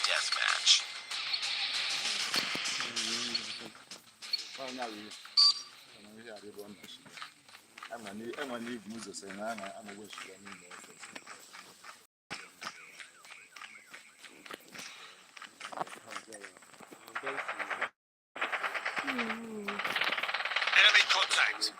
Deathmatch. Enemy contact.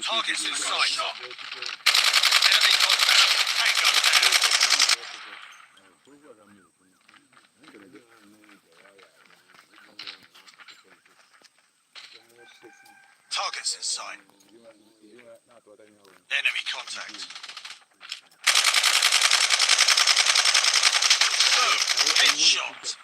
Targets in sight. Enemy contact. Tango down. Targets in sight. Enemy contact. Boom. Headshot.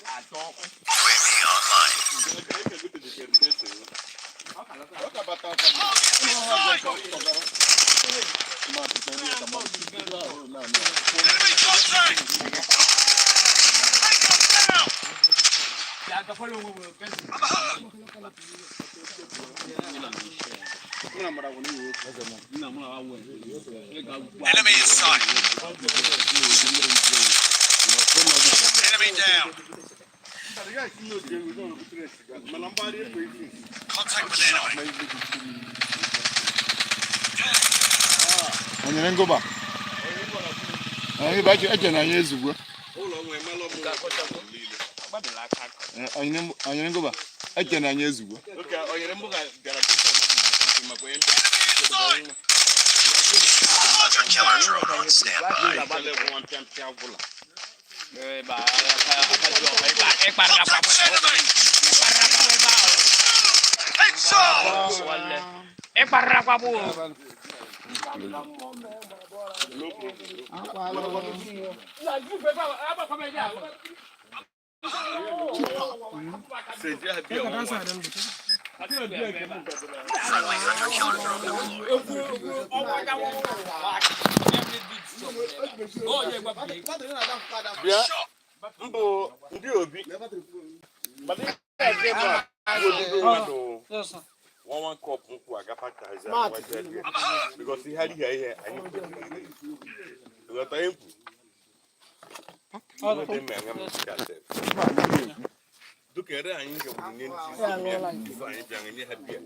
UAV online. Targets in sight. Enemy contact. Tango down. I'm hurt. Enemy in sight. Enemy down. Contact with enemy. Onyere ngụba anyị bụ eche na anyị ezugbo. Onyere ngụba eche na anyị ezugbo. Enemy in sight. Hunter killer drone on standby. Contact with enemy. Headshot. Friendly hunter killer drone deployed. Bịa Shot. mbụ ndị obi mana ihe a nke bụ a odibo mmadụ one one cup nkwụ agafa ka hazi I'm hurt. because ihe adịghị ihe anyị kwesịrị iri ghọta ihe mkpu dị mma enwe m ka sef dukere anyị nke bụ nye ntị isi bịa ife anyị bịa nye ha bịa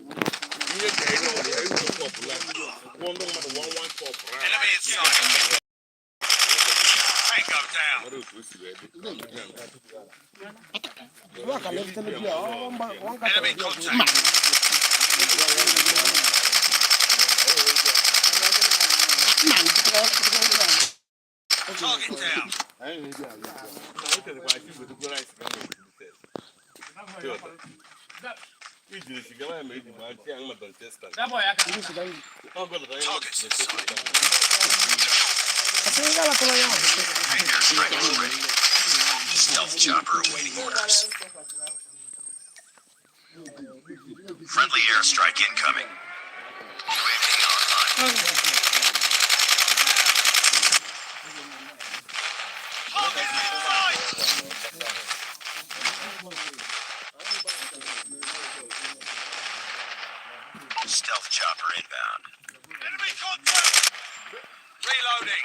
ihe ka anyị nwere ya ewu kọpụ la kwụọ ndị mmadụ one one cup round. Enemy in sight. Tango down. Mara otu o si wee dị. Enemy contact. Target down. Ijiri siga ya ma eji ma chi anyị ma Donchester. Targets in sight. Airstrike is ready. Stealth chopper awaiting orders. Friendly airstrike incoming. UAV online. Targets in sight. Stealth chopper inbound. Enemy contact! Reloading.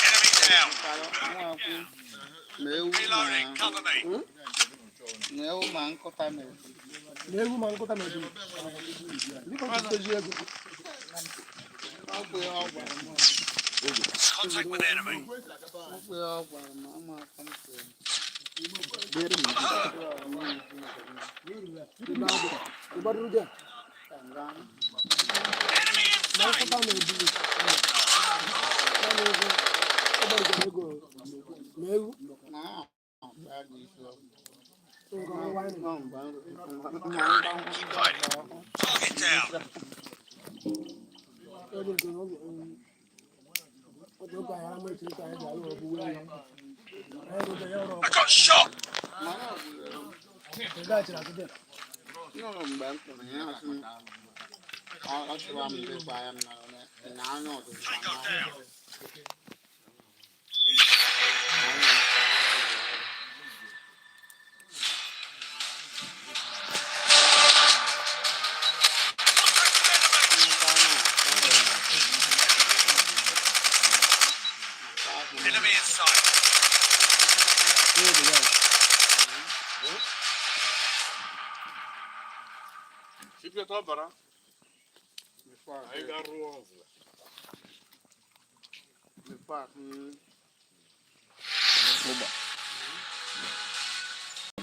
Enemy down. Reloading. Cover me. Na-ewu ma nkụta mere. Na-ewu ma nkụta na-ebu. Biko tụteji ego. Ọ bụ ihe ọ gwara m. Contact with enemy. Ọ bụ ihe ọ gwara m, ama aka m sịrị. Ịgbarụrụ gị a. Enemy in Ma sight. nkụta na-ebu. Ya na ego. Ọ gbarụgara ego. Ma ewu. Na akpa gị isi ọgwụ. They're earning. Keep fighting. Target down. I got shot. Tango down. Contact with enemies. Enemy in sight. Chipụta ọbara. Anyị ga-arụ ọzọ.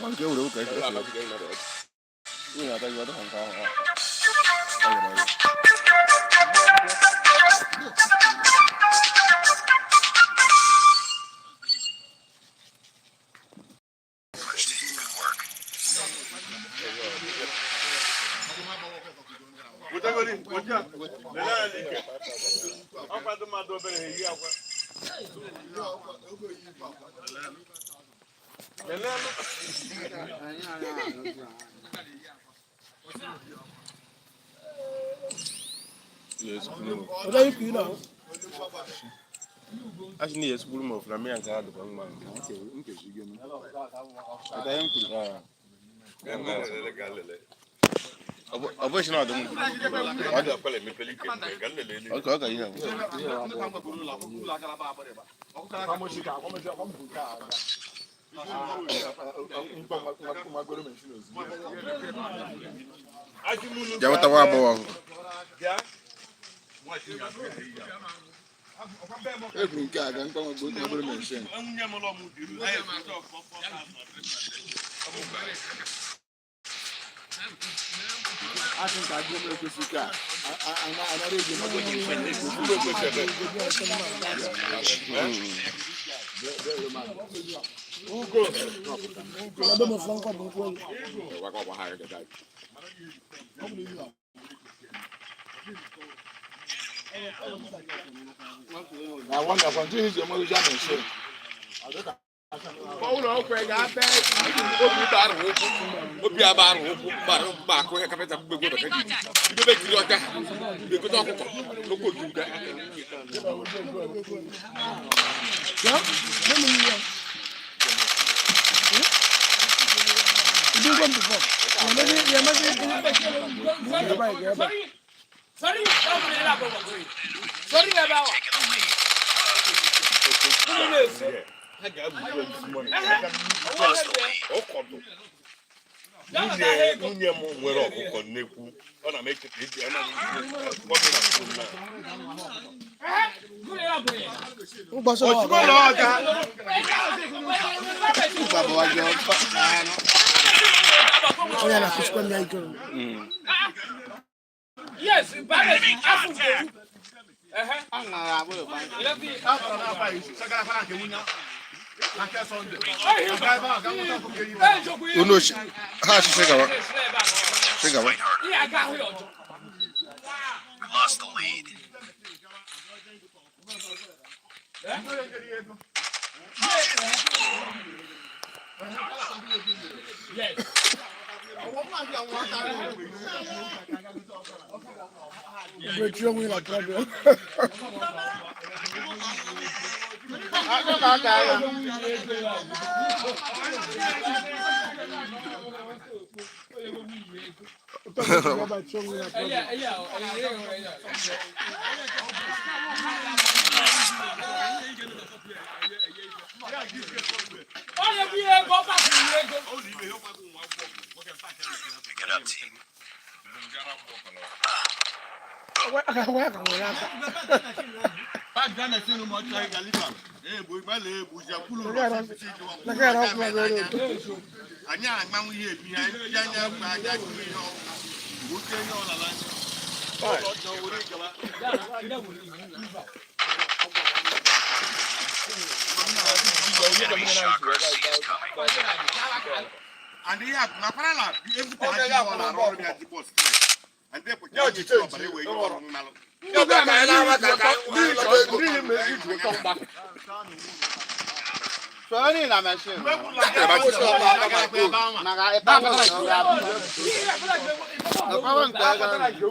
Nke were ụka esi. Nwunye ata gị ọdụ ha nke ahụ. Ọ gwara ya. Push team. Good work. Wetegodi, weta. Lelee ya n'ike. Ọkwa ndị mmadụ obere ha eyi akwa. Lelee nụ. Ọ̀dọ́ yìí kì í náà. Asị na esigburu m ofụna mmiri nke ha dịkwa mma. Ata ihe m kwuru. Ọ bụghị na ọ dị m. Ọ dị akwala emepeli ike mgbe ga nlele elu. Ọ ka ihe a. Achị m unu Ja wetawa agbọghọ ọkụkọ. bịa. Ekwuru nke a ga mkpa nwagoro menshin. Nwunye m ụlọ m duru. Asị nke agụụ m ekwesị ka anara ego m Ọ̀dọ́ mo fọ́n kọ́ bọ̀ fún ọ. Na wonderful ndị iji eme ụjọ menshin. Obi bara ụkwụ obi abara ụkwụ gbara mgba akụ ya kapịta mgbe gboo baka ji idobe kiri ọcha egote ọkụkọ n'okwu ojuga. Ya, let me hear. You do one before. You maybe, Sorry, sorry, sorry, Taking the lead. Lost the lead. Ọkọdụ. Nwunye m nwere ọkụkọ nnekwu. Ọ na m echeta eji ọ na m kpọ m na fon na. Ozugbo na ọga. Onye na-akụzikwa ndị ike. Yes, Enemy contact. Unu ha achịchị gawa. Gawa. Fight harder. We lost the lead. Mgbe onwe na problem. Pick it up, team. Anyị agbanwe ihe ebi anyị anya anya ihe ọwụ oke onye ọlala anya. Enemy shock RC is coming. And ihe a nakwara la ebute ha ji bọọlụ arụ ọrụ ya ji bọọlụ straight. And they put ya ji ọbara ewe ihe ọrụ mmalụ. So only na machine. Maka ịkpawa nke ọ ga-abụ. Ịkpawa nke ọ ga-abụ.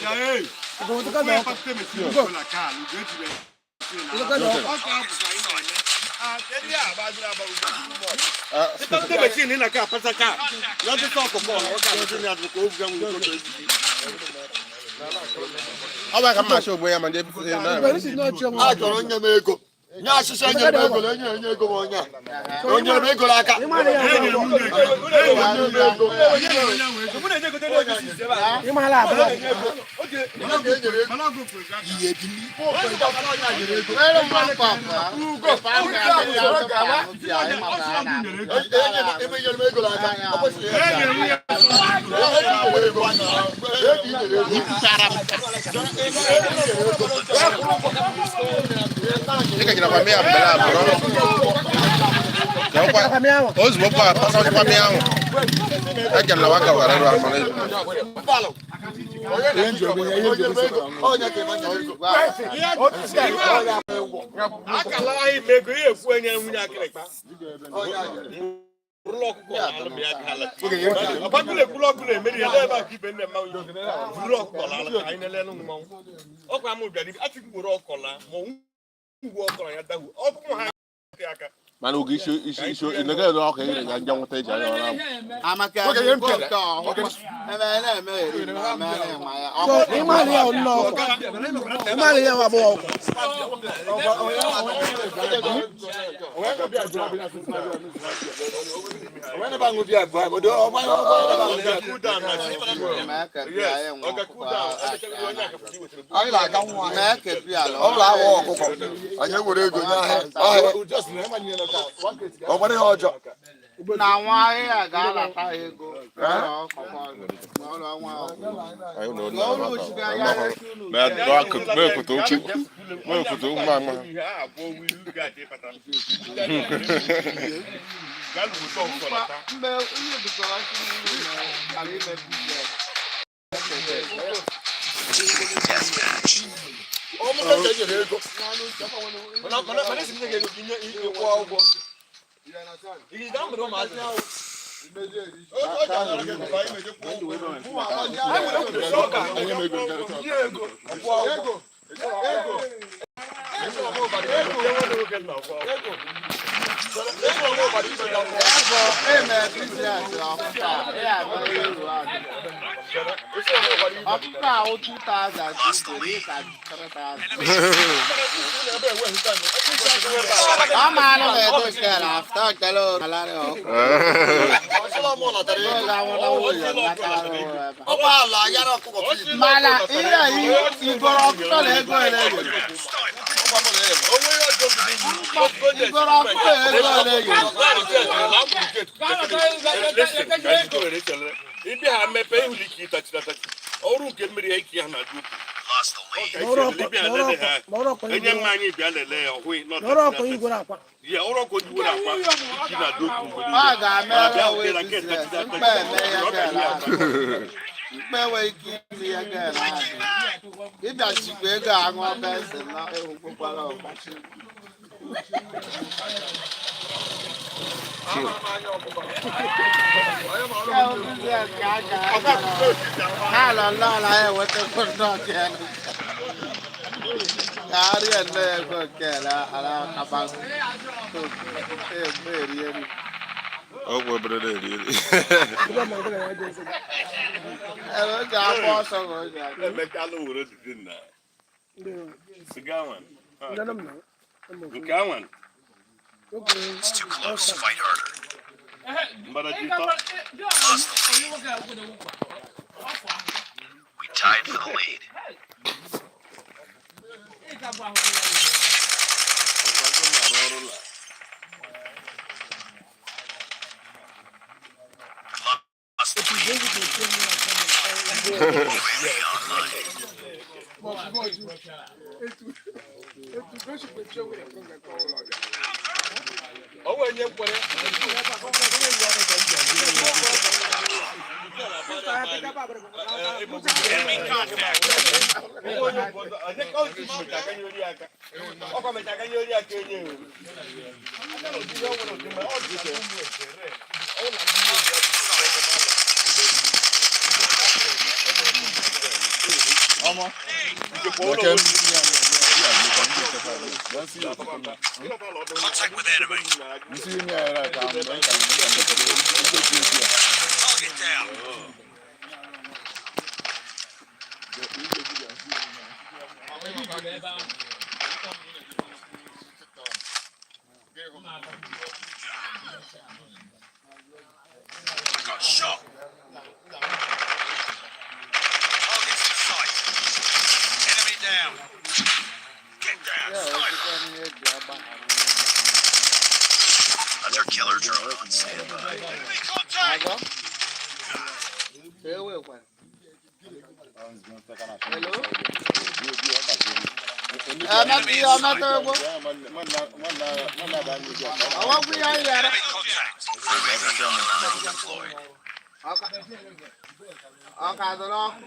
Ya ee. Onye kpakute mechie ọbụla ka alụ ga-eji machine na ka pata ka. Ya dị sọ ọkụkọ ọ ka dị ya dị ka o buga nwere otu ejiji. Ọ bụ ka mma achọ ogbe ya ma ndị ebute na. A chọrọ nye m ego nye achịcha nye m ego na enye enye ego m onye a na onye m ego n'aka. Were nwa pọpụ a. Ịkpa nke a dị ya tupu ahụ bịa, ịmaka a na-akụ. Ebe nyere m ego n'aka ọ kwesịrị ya. Ego ego ego Ị ka jiri akwa mịa mbele abụọ. Ka ọkwa ozugbo kwa pasa ọkwa mịa ahụ. Ejere na waka wara rụ afọ n'ezu. Akala anyị ma ego ihe ekwu enye nwunye akịrịkpa. Rụlụ ọkụkọ n'alụ ma ya ka ala. Ọbakụla ekwulu ọkụ na-emeri ya ebe a ka ibe nne mmanwụ yi. Buru ọkụkọ n'ala ka anyị na-elele mmanwụ. Ọkụ amụ bịara ibe achị gworo ọkọ la ma ngwu ọkọ ya dahu. Ọkụ ha aka. Mana oge isi isi isi ịnọgide n'ọkụ ị ga nje nweta eji anya ọrụ ahụ. Amaka bụ nke ọhụrụ. Eme na-eme eri na eme na-eme ya. Cool down na Mee ka bịa ya nwe Oga ọkụkọ cool down. Anyị na-aga nwa Mee ka bịa ala. ọ bụla awa ọkụkọ anyị ewere ego nye ahịa ọhịa ọ nwere ihe ọjọọ. Na nwa ahịhịa ga-alata ego. Ụlọ ọkụkọ ọzọ. Ụlọ nwa ọkụkọ. Anyị na onye Ụlọ ochiga ya resi unu. mee koto uchu mee koto ụmụ ama. Mgbe ihe bukọrọ isi n'ụlọ ala ime biznes. Deathmatch. Ego eme biznes ọkụkọ a, ya eme uru adị. Ọkụkọ a wụ 2000 ka 3000. Ọ maara na edo kere afta kere olalari ọkụ. Oge anwụla nwunye natara ụra ebe a. Ụgbọala yara ọkụkọ fii. Mana ihe a igoro ọkụkọ na ego ole ego? Igoro ọkụkọ ego ole ego? Ibi ha mmepe ihulike ịtachiri atachi ọrụ nke mmiri ya ike ha na-adị ukwu. Lost the lead. Enye mma anyị bịa lelee ya ọhụghị ya ọrụ ọkụ jiwere akwa iki na-adị ukwu mgbe Ọ niile. ga-eme Mana bịa onwe hụtela nke biznes, ntachiri mkpa eme atachi ya ọ ka kere ihe adị. Mkpa enwe ike ime ya kere adị. Ịbịachikwa ego aṅụ bensin na ewukwokwara ọkpachi. Ya bụ biznes ka a ga-aga. Ha nọ nnọọ na ya enwetakwa nnọọ kere. Ka a rie nnọọ ego nke ala ala akaba. Egbe erie nri. Ọgwụ obere na-eri eri. Ebe o ji agba ọsọ ka o ji aga. Emeka alụ were didi nna. Siga nwan. Nke anwan. It's too close. Fight harder. Mbara ji tọ. Lost the lead. We tied for the lead. Lost the lead. UAV online. Ọwọ́ enye nkwere. Enemy contact. Ọkwa mecha ka nye ori aka enye o. Contact with enemy. Target down. I got shot. Targets in sight. Enemy down. Get down, sniper. Hunter killer drone on standby. Enemy contact. Hello? Enemy contact. UAV online. Deployed. Ọ ka dọrọ ọkụ.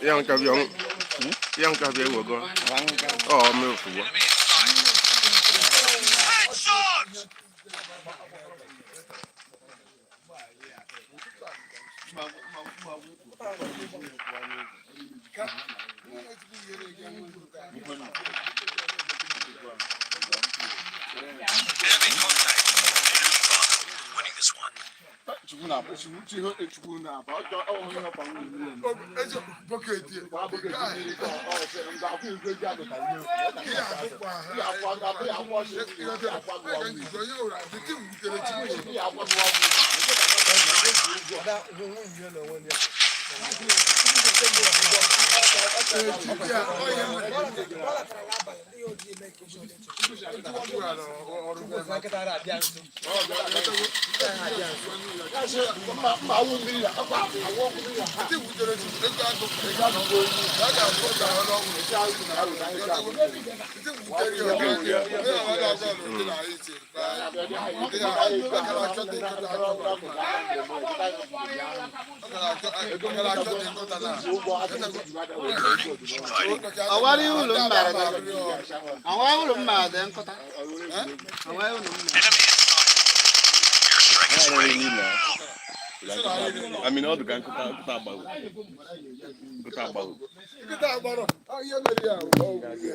Ya nka bi ọnwụ. Ya nka bi ewu ogo. Ọ mee ofugbo. Enemy in sight. Headshot! Enemy contact. Enemy bug. Winning this one. Keep fighting. Ọwara ụlọ m bara dị. Ọwara ụlọ m bara dị nkụta. Ọwara ụlọ m bara. Enemy in sight. Airstrike is ready. I mean, ọ dị ka nkịta nkịta agbago. Nkịta agbago. Nkịta agbara, ihe mere ya bụ ọgwụ ihe.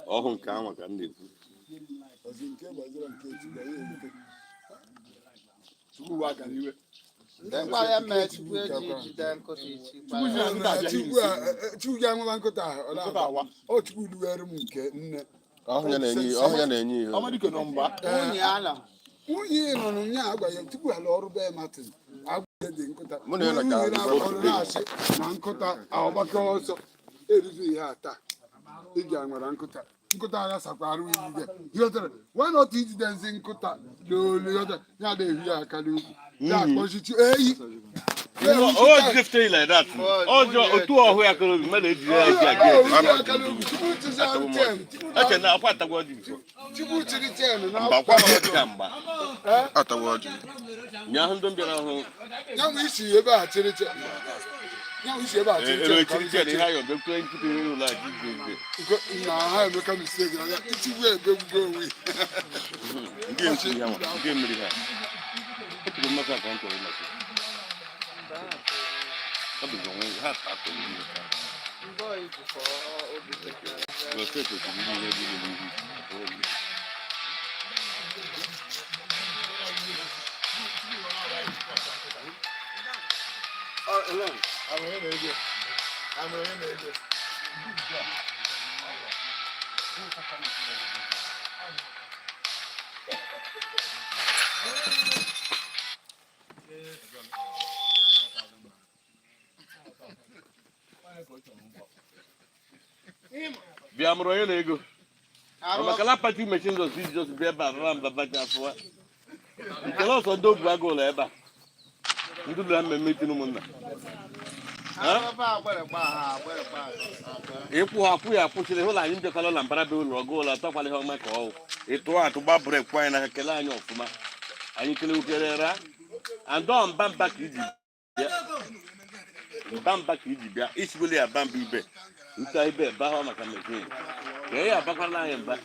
Ọhụ nke ahụ ka m na-ekwu. Ndị gwara ya mee Chukwu eji jide nkụta isi gwara ya. Chukwu ya nweba nkụta ahụ, ọ na-agba. Ọ Chukwu duwere m nke nne. Ọhụ ya na-enye ọhụ ya na-enye ihe. Nwunye ya nọ. Nwunye nọ n'ụnya agwa ya tupu ala ọrụ bee Martin. Agwa ya dị nkụta. Mụ na ya nọ ka Nwunye na-akpọrọ na-asị na nkụta ọgbakọ ọsọ erizu ihe a taa. Iji anwara nkụta. Nkụta agha sakwara ijide. Ghọtara? Why not ijide nzi nkụta n'olu ghọtara? Ya na-ehu ya aka n'ukwu. Ya akpọchichi eyi. O jideftere like that. Ọjọọ otu ọhụ ya kọrọ obi mmadụ ejiri ya eji aga. Ehu ya aka n'ukwu. Chukwu tụzi arụ ten. Eche na akwa atagwa ọjị bifo. Chukwu chiri ten na Mgbe akwa ọjị ka mgba. Atawa ọjị. Nye ahụ ndị bịara ọhụụ. Ya nwe isi ebe a chiri ten. Ya nwe isi ebe a chiri Ere ten. chiri chiri ihe ayọ bịa nkịta ihe ụlọ a ji ji. Na ha emeka mistake na ya ichigbu ebegbugo onwe. Ndị emiri ha nwa, ndị emiri ha. Etiri mmasị aka m chọrọ ịmasị. Ọ bụ onwe ha ta atọ ndị ha. Mbọ ijikọ obi Gọọmenti kwesịrị ime ihe dị n'ihu. Bịa mụrụ onye na-ego. Maka na pati mechin zọs iji jọs bịa ebe a rara mba bacha afụwa. Nke na ọsọ ndị obu agụ ụlọ ebe a. Ndị ụlọ mmemme itin ụmụnna. Ịkwụ ha akwụ ya akwụsịrị hụla anyị mbịakwala na mbara be ụlọ ọgụ ụlọ atọkwala ihe ọma ka ọ wụ. Ịtụ atụ gba brake kwụ anyị n'aka, kelee anyị ọfụma, anyị kele ukere ra andọ mba mba ka iji bịa, mba mba ka iji bịa isigolo ya ba mba ibe nta ibe ba ha maka machine ka ya abakwala anyị mba.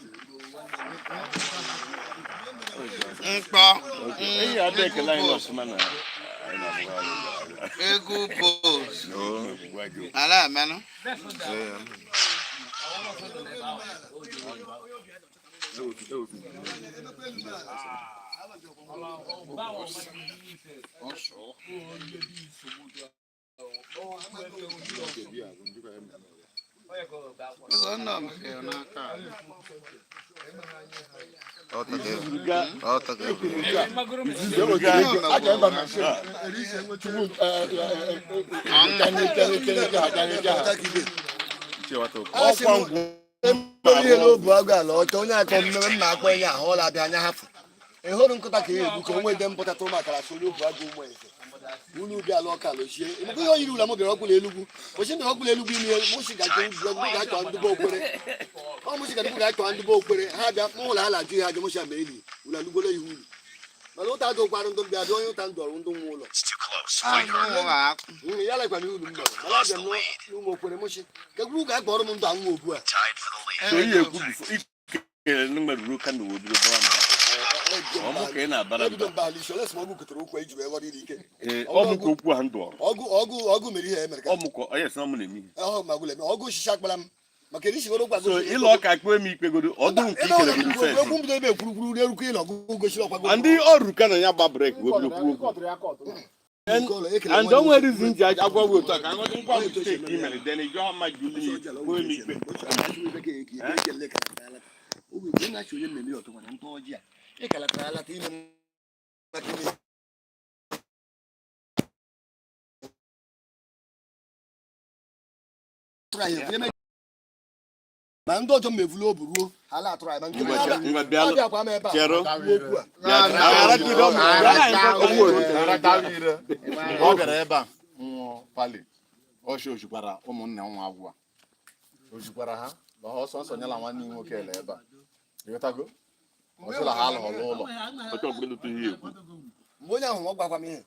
Mkpọ. Enyi ya abịa ekele anyị ọfụma na anyị na-abụghị anyị. Egwu post. No, gwa gị. Ala emenụ. Ụzọ nna m fere n'aka. Ọkwa ngwụ. Ihe n'obu agụ ala ọcha onye akọ mmemme mma akpọ onye ahụ ọla abịa anya hafụ ịhụrụ nkụta ka egbu ka onwe de mpụtata ụmụ akara so n'obu agụ ụmụ eze ụlọ ubi ala ọka lochie emekwa ihe oyiri ụlọ m bịara ọkwụla elugwu ochi bịara ọkwụla elugwu ime mụsi gaje ubi ga-achọ ndụba okwere ọ mụsi gaje ga-achọ ndụba okwere ha bịa mụ ụlọ ala jụ ya ajụ mụsi ama eli ụlọ alugolo ihu ulu mana ụta adụkwarụ ndụ mbịa dị onye ụta ndụ ọrụ ndụ nwa ụlọ. It's too close. Fight Anụ harder. ụwa akpụ. Ya lekwana ulu m mere mana abịa m n'ụmụ okwere mụsi kekwuru ga-akpọrọ m ndụ anwụ obu a. Tied for the lead. So ihe ekwu bifo ikele ndị mmadụ ruo Kano wee bido bara mba. Ọ mụ ka ị na-abara ebido mba. mba ala isi olesi ma ọgụ kotere okwu eji wee ghọrọ iri ike. Ee, ọ mụ ka okwu ahụ ndụ ọrụ. Ọgụ ọgụ ọgụ mere ihe e mere ka Ọ mụ ka onye sị na mụ na-eme ihe. ọhụ ma gwụla eme ọgụ osisi akpara m maka eri sigoro ụgwọ. So ịlụ ọka kpee m ikpegodo ọdụ nke ikele godo okwu fes. mbido ebe ekwurukwuru n'erukwu ịlọ ọgụ gosiri ọkwago. Ndị ọrụ Kano ya gba brake wee bido kwuo okwu. And o nwere reason ji agwa gị otu a ka nghọta ngwa mistake i mere then ị jụọ mmadụ uli kpee m ikpe. Ma ndị ọjọọ mevulu obu ruo ha la atụrụ anyị ma nke Ngwa ha ngwa bịa abịakwa m ebe a Chere. kwuo okwu a. Ọ bịara ebe a nwụọ pali ọchị ochikwara ụmụnne nwa agwụ a ochikwara ha na ọsọ nsọ nyela nwanne ya nwoke ele ebe a ịghọtago ọsịla ha alụghọla ụlọ. Ọchọ ọbụla ịlụta ihe ekwu. Mgbe onye ahụ ọ gwakwa m ihe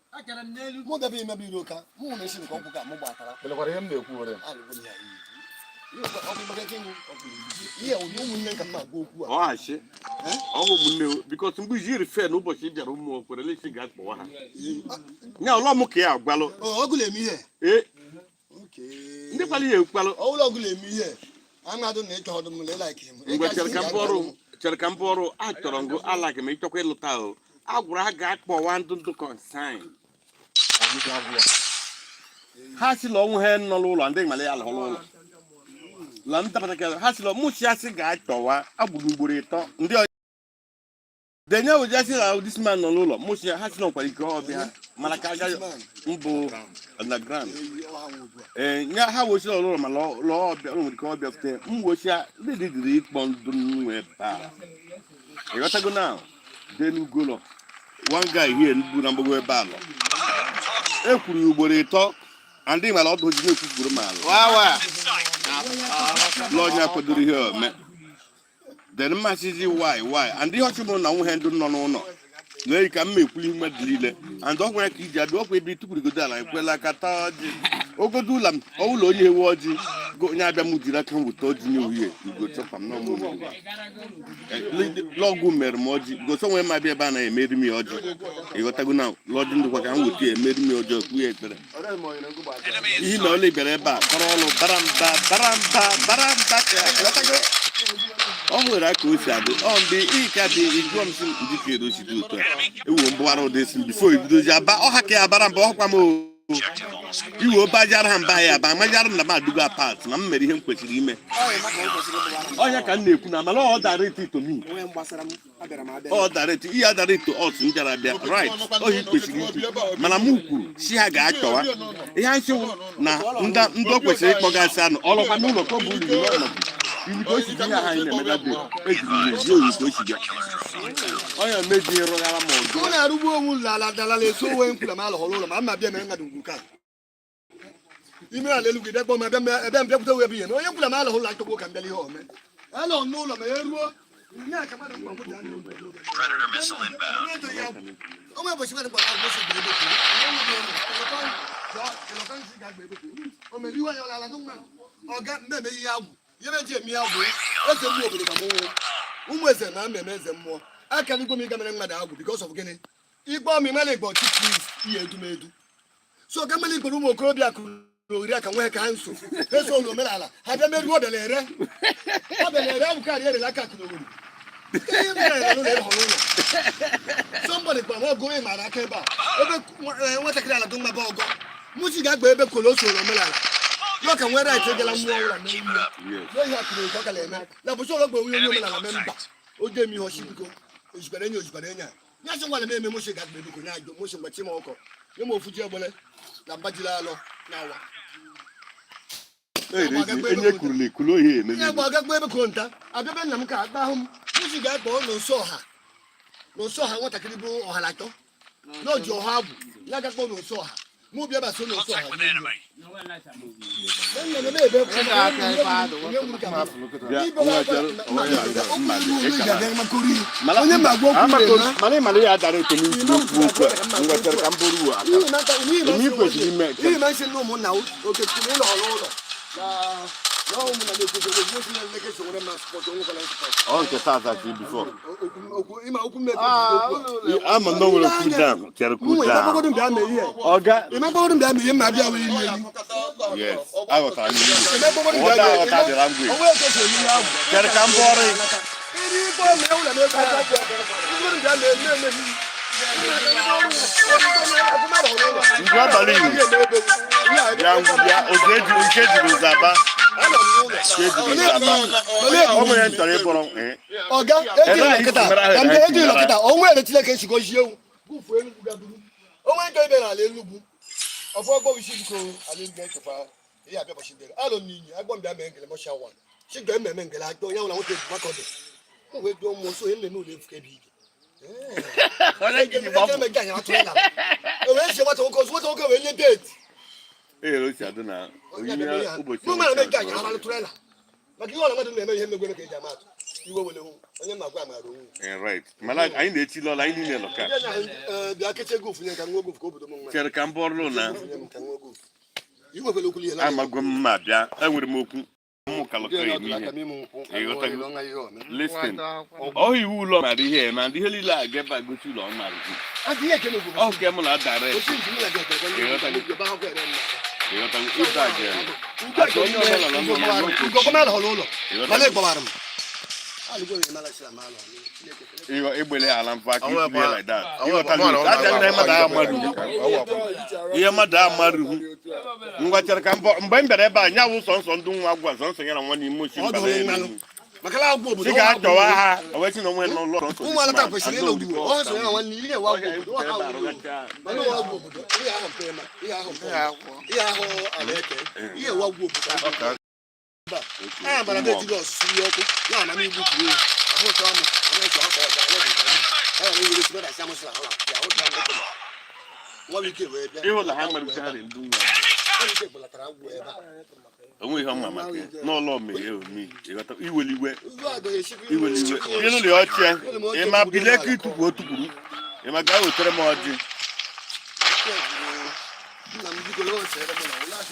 mụ debe imebe iro ka mụ na esi nke ọkwụ ka mụ gbatara. Elekwara ihe m na-ekwu were. Ihe ụdị ụmụnne ka m na-agwa okwu a. Ọ hachi ọhụ ụmụnne o bikos mgbe iji rife n'ụbọchị ị bịara ụmụ okwere lesi ga-akpọwa ha nya ụlọ mụ ka ya agwalụ. Ọ, ọgụ na-eme ihe. Ee, ndị kwala ya ekwalụ. Ọwụlọ ọgụ na-eme ihe amadụ na ịchọ ọdụ m lelaiki m. Mgbe chere ka mbụ ọrụ, chere ka mbụ ọrụ a chọrọ ngụ alak ma ịchọkwa ịlụta o a gwara ha ga-akpọwa ndụ ndụ consign ha si la ọnwụ ha nọ n'ụlọ ndị mara ya alụghọla ụlọ la ndapụta ka ha si la mụ si asị ga-achọwa agburu ugboro ịtọ ndị denye oji asị na this man nọ n'ụlọ mụ si ha si na ọkwara ike ọbịa ha mana ka agaghị mbụ underground. Ee, nya ha wochi n'ụlọ ma lụọ ọbịa ụlọ nwere ike ọbịa fute m wochi ya ndị dịrị ịkpọ ndụ nwe ebe a ịghọtago na denugolo one guy here bụ na mgbago ebe a lọ e kwuru ya ugboro ịtọ andị mara ọdụ oji na-ekwukwuru ma alụ Wawa. lọnya kwadoro ihe ome then mmasịzi why and ihe ọchụ mụrụ na nwunye ndụ nọ n'ụlọ na ka m ekwuli mmadụ niile and ọ gwara ka iji abịa ọkwa ebe itukwurigodo ala ekwela aka taa ọjị ogodo ụlọ m ọwụlọ onye ewe ọjị go onye abịa m jiri aka m weta ọjị nye uhie ugo chọkwa m n'ọmụ lọgụ mere m ọjị gosi onwe m abịa ebe a na-emeri m ya ọjị ịghọtago na lọjị ndụkwa ka m weta ya emeri m ya ọjị okpu ya ekpere ihe na ọla bịara ebe a kọrọ ọlụ bara mba bara mba bara mba ka ịghọtago ọ nwere aka o si adị ọ mgbe ị ka dị ịjụọ m sị m njikere o si dị otu a ewu mbụwara ụdị si m before ebidozi aba ọha ka ya bara mba ọkwa m o. Objective almost Iwe obajara ha mba ya aba amajara m na m adụgo apart na m mere ihe m kwesịrị ime ọnya ka m na-ekwu na mana ọ dara ito ito mi ọ dara ito ihe adara ito ọtụ m bịara bịa right ohi kwesịrị ikwu mana m kwuru si ha ga-achọwa ihe a sị na ndị o kwesịrị ịkpọgasị anụ ọlọkwa n'ụlọ ka ọ bụ ụlọ n'ọnọdụ iwu ka o si dị ihe ahụ anyị na-emeda dị ejiri ya ezi oyi ka o si bịa onye meji rụghara m ọdụ. Ọ na-arụgbu onwe ụlọ ala dalala eso onwe nkwula ma alọghọrọ ụlọ ma mma bịa mere ngadụ ugwu ka Ime ala elu gị bịa kpọọ m abịa ebe m bịakwute wee bụ ihe onye kwula m alụghị ụlọ achọgbo ka m bịala ihe ome alọ n'ụlọ ma ya ruo nye aka mmadụ mkpa mkpụta ndị obodo. Predator missile inbound. Onwe ụbọchị mmadụ gbara agwụ ose ebe kwuru omeriwe ya ọlala nwa ọga mmemme ihe agwụ ihe meji eme ihe agwụ eze mmụọ obodo ma mụnwụ ụmụ eze na mmemme eze mmụọ akarịgo m ịga mere mmadụ agwụ because of gịnị ikpe ọmị mmadụ igbo chief priest ihe edumedu so ka mmeli ikpere ụmụ okorobịa kụrụ oriri aka nwee ka ha nso eso ụlọ omenala ha bịa meruo ọbịa na-ere ọbịa na-ere abụ karịa erere aka kụrụ oriri ihe mere na ụlọ ere hụrụ ụlọ somebody gwa m ọgụ onye mara aka ebe a ebe nwatakịrị ala dị mma bụ ọgọ mụchi ga-agba ebe kolo soro omenala ya ka nwee right ịgala mmụọ ụlọ mee ihe n'ohi akụrụ oke ọ kala eme na bụchi ọlọgba onye onye omenala mee mba oge eme ihe ọchị biko ojikwara enyi ojikwara enyi a ya sị ngwala m eme mụchi ga-agba ebe konye ajụ mụchi mgbe chi m ọkọ nye m ofu ji egbele na mba jiri alọ na awa Enye kwurula ekwulu ohe ihe emeli. gba agagba ebe konta abịa be nna m ka akpa ahụ m mụchi ga-akpọ n'nso ọha n'nso ọha nwatakịrị bụ ọha na atọ n'oji ọha agwụ ya gakpọ n'nso ọha mụ bịa baso n'nso Contact ọha with enemy. Onye ma agwa okwu na-eme Mana ị mara ya dara eto n'ikwu okwu okwu a. Ngwa chere ka m bụrụ uwe aka. Eme i kwesịrị ime ka- Ihe ma nsị na ụmụnna okechukwu ịlọ ọrụ ụlọ na na ụmụnna na-ekwesị okwu osi na nleke so nwere mma spọt onwekwala spọt Ọ nke tata ka before. okwu ịma okwu mmekọ okwu a. Ama na o nwere cool down. Chere cool Mụ down. ịmagbagodu mgbe a mee ihe Ọga. ịmagbagodu mgbe a mee ihe ma abịa wee rie eri Yes. Aghọtara m ihe. ịmagbagodu mgbe a Ghọta mee aghọta the language. onwe etu esi eme ihe ahụ Chere ka m bụọrọ ya. iri ikpe ome ụlọ na-ekwu ịmagbagodu mgbe a mee eme eme Ngwu abalị Igbo. Bịa ngwu bịa. Ozu eji nke ejiri ụzọ aba. Nke ejiri ụzọ aba. Ọ bụ ya m chọrọ ịbụrụ. Eh. Ọga eji nọkịta ka mgbe eji nọkịta onwe ere Chineke esigo ji ewu gụfuo Enugwu gaburu onwe nke ibe n'ala Enugwu ọfọ ọgbọ isi biko ala Enugwu echekwa ihe abịa bọchị dere alụ n'inyi agbọ mbịa mee ngele mọcha wan chigbe mmemme ngele akpọ onye nwụla nwoke ebu makọdụ m wee dụọ mmụọ so onye mmemme ụlọ efu ka ebe ike ewee sie nwata nwoke ọzọ nwata nwoke wee nye deeti Ee, o si adị na onyinye ụbọchị. mụ mara mege anyị amalụ trela maka ihe ọla mmadụ na-eme ihe mmegwere ka eji ama atụ iwe wele hụ onye ma gwa amara onwe Eh, right. Mana anyị na-echi lọla anyị niile nọ ka. ya na bịa kecha ego ofunye ka nwa ogofu ka obodo m nwa Chere ka m bụọrọ na ofunye m ka nwa ogofu iwekwele okwulu ihe amago m ma bịa. Enwere m okwu. Mụ kalọkọrọ eme ihe. Listen. Ọ iwu ụlọ mara ihe eme and ihe niile a ga ebe a gosi ụlọ ọ mara gị. Ọ nke mụ na direct. Ịghọtago ịba jere. Atụ onye ọbụla nọ n'ụlọ n'okwu. Ịghọ egbele ala mfa ka ikwuru ya like that. Ịghọtago aja nna mmadụ amarughị. Ihe mmadụ amarughị. Ngwa chere ka mbọ mgbe m bịara ebe a nya wụ sọnsọ ndị nwa agwa sọnsọ ya na nwa n'ime ochi Ọ dụrụ mmanụ maka na agwụ obodo Sị ga achọwa ha o wee sị na onwe n'ụlọ sọnsọ. ụmụ alata kwesịrị ịlụ ugwu ọ so ya nwanne ihe ewe agwụ obodo ọ ha wuru mana ụwa agwụ obodo ihe ahụ mpe ma ihe ahụ mpe ihe ahụ ala eke ihe ewe agwụ obodo mba a mara na ejiri ọsụsụ ihe ọkụ ya ama na igbu kwuru ahụ ụtọ amụ ama ịchọ akọ ọzọ anya bụ nke anyị ya na iwere tibe na asị amụsị ahụ ya ahụ ụtọ amụ nwa m ike wee bịa Ịhụ na ha nwere uche ha dị ndị nwa. nwa m ike gbalatara agwụ ebe a Onwe ihe ọma maka ya. N'ụlọ meghe ome. Ịghọta iweliwe Ugbu a ga-esikwa iweliwe. Ịnụlị ọchị ịma bilie ka ịtụpụ otukwuru. Ịma gaa wetere m ọjị. Nna m biko lewe nsere mụ na ụlọ asị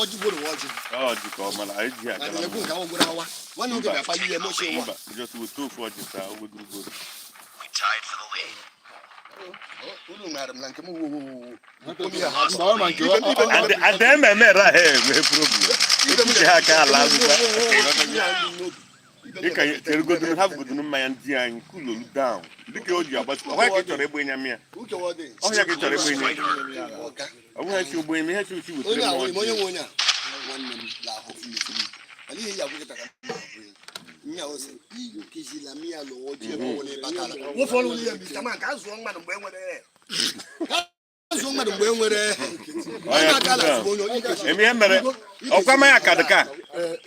ọjị gworo ọjị Ọjị ka ọ mara anyị ji na akara ekwu nke ahụ gworo awa nwanne nwoke ga-akpali ihe mochi nwa mba just weta ofu ọjị taa ogwegurugoro. We tied for the lead. Unu maara m na nke m wo wo wo And then mmemme ra ha enwe problem. Iji ha aka ala ngwa. Dịka erugodunu ha bugodunu mmanya ndị anyị kulolu down. Dịka o ji agbasi ọhịa ka ị chọrọ ịgba ịnya mmịa. Ọhịa ka ị chọrọ ịgba ịnya. Ọ bụghị esi ogbe ime ihe si osi wetere onye m a nwere m onye ọjị. nwe onye a nwanne m lahụ mana ihe ya agwụkịta ka m na-abụ ya nya ose kizila mi ya lụọ ji ebe ọbụla ịbatara nwofe ọrụ ụlọ ya mr man ka a zụọ mmadụ mgbe e nwere ka a zụọ mmadụ mgbe e nwere Ọhịa aka cool down. na onye onye Eme ihe mere ọkwa mmanya kadịka.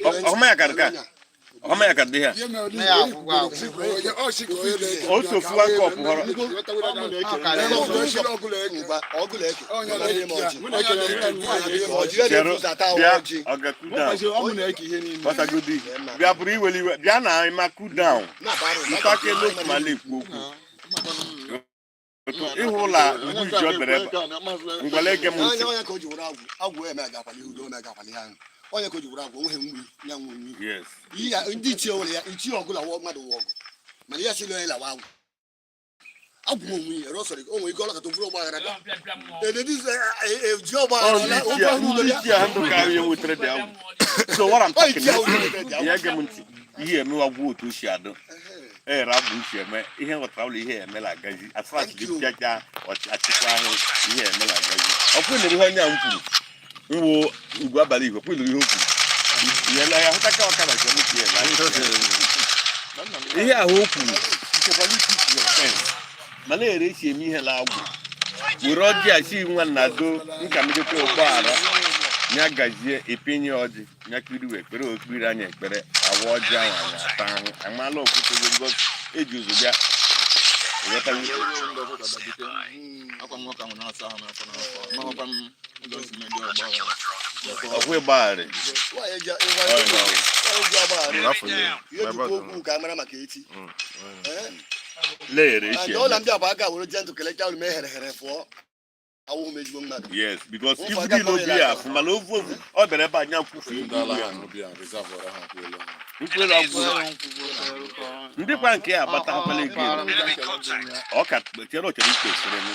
Ọkwa mmanya kadịka. Ọma ya ka dị ha. Otu ofu one cup họrọ. Chere, bịa, ọ ga cool down. Gbasagodi. Bịa bụrụ iweli iwe. Bịa na ịma cool down. Ntake n'okwu ma na-ekwu okwu. Otu ịhụ ụlọ mgbe iji ọ bere ebe. Ngwale ege m ntị. Onye ka o ji were agwụ agwụ eme agakwala ihu ome agakwala ihe ahụ onye ka o ji were agwụ onweghị mmiri ya nwe mmiri. Yes. Ihe ya ndị ichie nwere ya ichie ọgụla wọ mmadụ wọ ọgụ mana ya sịrị onye lawa agwụ agwụ onwe ya rọsọrọ o nwere ike ọlọkata bụrụ ọgbaghara eji Ọ ọgbaghara ndị ichie ndị ichie ha ndụ ka ihe nwetara dị agwụ. So what I'm talking ichie ahụ nwetara dị agwụ. Ya ege m ntị. Ihe emewa gwụ otu o si adụ. Ere abụ uche eme ihe nghọtara ụlọ ihe emela agazi as far as Thank you. pịacha achịkwa ahụ ihe emela agazi. Ọkwụ nụrụ ihe onye a m kwuru nwo ugwu abalị igwe kwụ nụrụ ihe o kwuru nyela ya hụtaka ọka na nke m tinye na ihe ahụ o kwuru nchekwala isi your fence mana ere esi eme ihe na agwụ were ọjị a si nwa nna do nka mejekwa ụgbọala nya gazie epinye ọjị nya kiri wee ekpere okpiri anya ekpere awa ọjị ahụ anyị ata ahụ amala okwute gị eji ụzọ bịa ịghọtago? Ọkwa ịgbagharị. Nwaanyị eji ọgbaghara ihe jikwa okwu ka a mara maka echi. Leere esi and ọla eme ndị abụ aka were jentụ kelecha olu mee here here fụọ awụghị m ezigbo mmadụ. Yes, because Ụfọdụ ifu niile obi ya afụ mana ofu ofu ọ bịara ebe anya kwufu Ndị ala ha n'obi a reserve ọra ha kwụ elu ahụ. nkwere ọgwụ ndị kwa nke ya agbatakwala ego ọ ka chere ọ chere ikpe sịrị m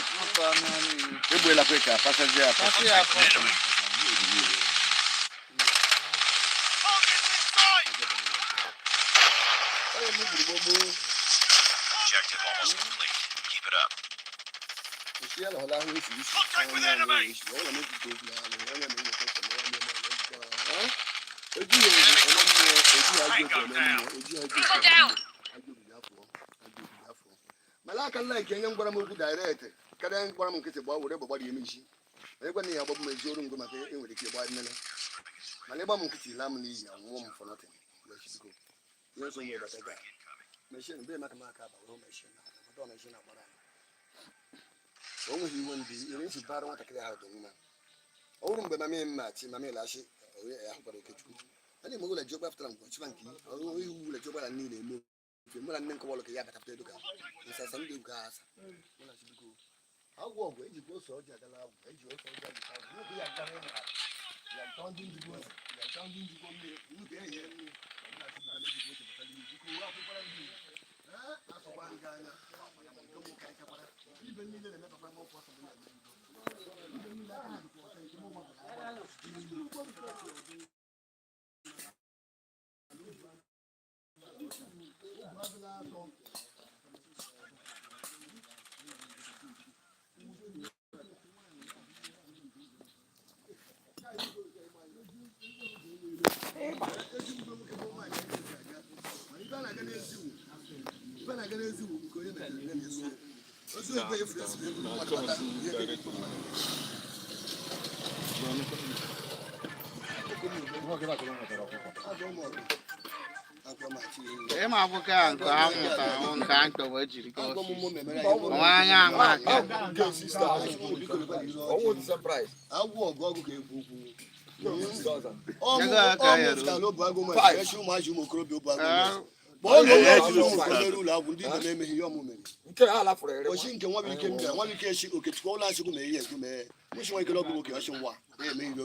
egbuelakwa ka apasazi apasa. Onye m gburu gbogbo. Objective almost complete. Keep it up. Esi ya lọla ahụ esi isi Contact with enemy. onye m ejikwa okwu n'alụ onye m enweta nsogbu onye m ejikwa ejighị eme mmụọ ejighị ajọ otu eme mmụọ ejighị ajọ otu eme mmụọ ajọ obi ya fụọ ajọ obi ya fụọ mana aka nna nke onye m gwara m okwu direct karịa m gwara m nkịtị gbaa were gbara ya emeji onye gwa na ya agbagbu m ezi oru ngo maka enwere ike ịgba nnene mana ịgba m nkịtị laa m n'iyi anwụọ m for nothing. Biko ihe nsọ nwere bata gaa mechin mgbe maka m aka aba were mechin na mechin agbara o nweghị iwe ndị ire nsi bara nwatakịrị ahụ dị mma ọ bụrụ mgbe mami mma chi mami lachi ya hụkwara okechukwu a na-eme ụlọ ji ọgba pụtara mgbe ọchịba nke ihu ụlọ ji ọgbara niile eme ofe mụ na nne nkọwa ka ya batapụta edo ka nsasa ndị egwu asa mụ na chibiko agwụ ọgwụ ejikwa ose ọjị agala agwụ eji ose ọjị agala agwụ nnukwu ya gara ịma ya ntọ ndị njikwa ose ya ntọ ndị njikwa mmiri nnukwu ya enyere mmiri mụ na chibiko na ejikwa ose batara ihe biko uwe akwụkwara ndị ee asọkwa nga anya nke mụ ka nkekwara ibe niile na-emepakwa m ọkwa ọsọ bụ na ibe niile aka na dịkwa ọsọ nke mụ mabara. Ịma akwụkwọ a nke a mụtara ahụ nke a chọrọ ejiri gaa ọfịs. Onwe anya ama aka. Agwụ ọgụ ọgụ ka ekwu okwu. Ego aka ya ruo. Ụmụazị ụmụ okorobịa obu agụ ụlọ agwụ ndị ibe na-emeghị ihe ọmụ mere ochi nke nwa bụ ike mbịa nwa bụ ike echi okechukwu ụlọ achịkwu mee ihe ekwu mee mụchi nwa ikele ọgụ nwoke ọchị nwa na-eme ihe.